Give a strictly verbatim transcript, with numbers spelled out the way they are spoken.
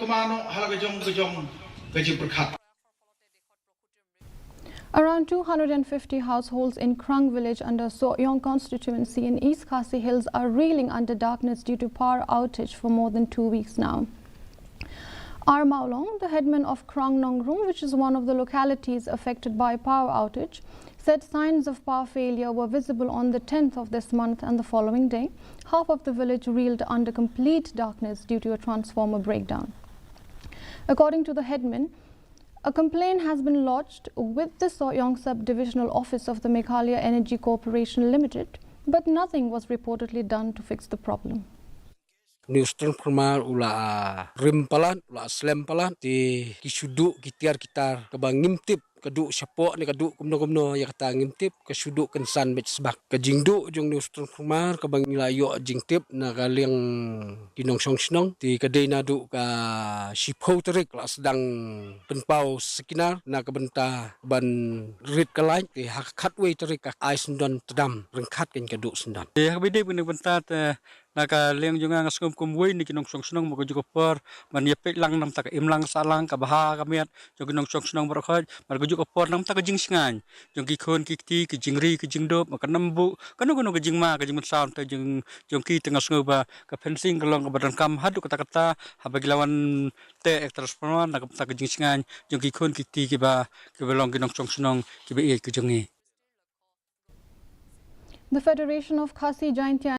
Mano hala ka jong ka jong ka jingpyrkhat. Around two hundred fifty households in Krang village under Sohiong constituency in East Khasi Hills are reeling under darkness due to power outage for more than two weeks now. R Mawlong, the headman of Krang Nongrung, which is one of the localities affected by power outage, said signs of power failure were visible on the tenth of this month and the following day. Half of the village reeled under complete darkness due to a transformer breakdown. According to the headman, a complaint has been lodged with the Sohiong Sub-Divisional Office of the Meghalaya Energy Corporation Limited, but nothing was reportedly done to fix the problem. News transformer u la rim palat, u la slem palat, te ki shu duh ki tiar ki tar kaba ngim tip, ka duh shapoh ne ka duh kumno kumno, ïa kata ngim tip, ka shu duh kynsan beit sbak. Ka jingduh jong news transformer kaba ngi la ïoh jingtip na ka liang ki nongshong shnong, te ka dei naduh ka shiphew tarik la sdang pynpaw sikinar na ka bynta ban rit ka light, te ha ka khatwei tarik ka ai syndon tdam ryngkat kein ka duh syndon. Te ha kaba ïadei bad kane ka bynta te na ka liang jong nga, nga sngew kum uwei na ki nongshong shnong ba ka juh ka por ban ïa peit lang namar ka imlang sahlang, ka bha ka miat jong ki nongshong shnong baroh khoit, namar ka juh ka por namar ka jingshngaiñ jong ki khun ki kti, ki jingri ki jingdup, ka nambuh kano kano ka jingma ka jingmynsaw te jong, jong ki, te nga sngew ba ka fencing ka long kaba donkam haduh katta katta, haba ki la wan teh ïa ka transformer, namar ka jingshngaiñ jong ki khun ki kti kiba, kiba long ki nongshong shnong kiba ïeit ka jong ngi. The Federation of Khasi Jaintia